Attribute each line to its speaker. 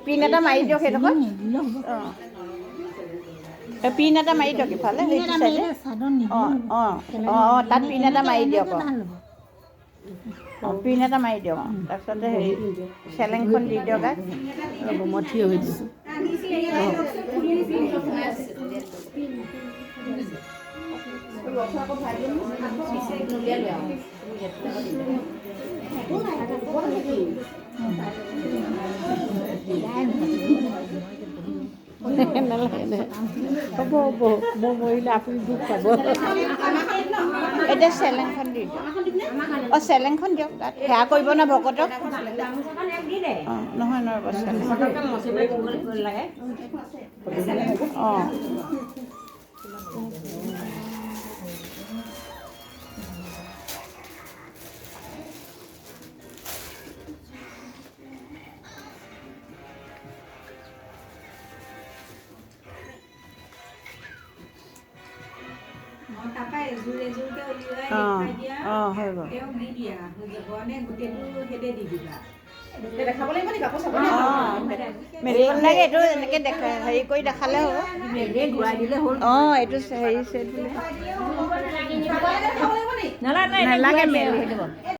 Speaker 1: Pin এটা মাৰি দিয়ক সেইডোখৰত। অঁ, পিন এটা মাৰি দিয়ক ইফালে, সেইটো চাইডে। অঁ অঁ অঁ অঁ তাত পিন এটা মাৰি দিয়ক। অঁ অঁ, পিন এটা মাৰি দিয়ক। অঁ, তাৰপিছতে হেৰি চেলেংখন দি দিয়ক।
Speaker 2: ৰ'ব, মই থিয় হৈ দিছোঁ। নালাগে দে, হ'ব হ'ব, মই মৰিলে আপুনি দুখ পাব।
Speaker 1: এতিয়া চেলেংখন দি দিয়ক। অঁ, চেলেংখন দিয়ক তাত। সেৱা কৰিব ন ভকতক? অঁ, নহয় নহয়, ৰ'ব, চেলেং। অঁ, অঁ অঁ, হৈ গ'ল। অঁ, মেলিব নালাগে, এইটো এনেকৈ দেখা হেৰি কৰি দেখালে হ'ব। অঁ, এইটো হেৰি চেট বুলি নালাগে মেলি।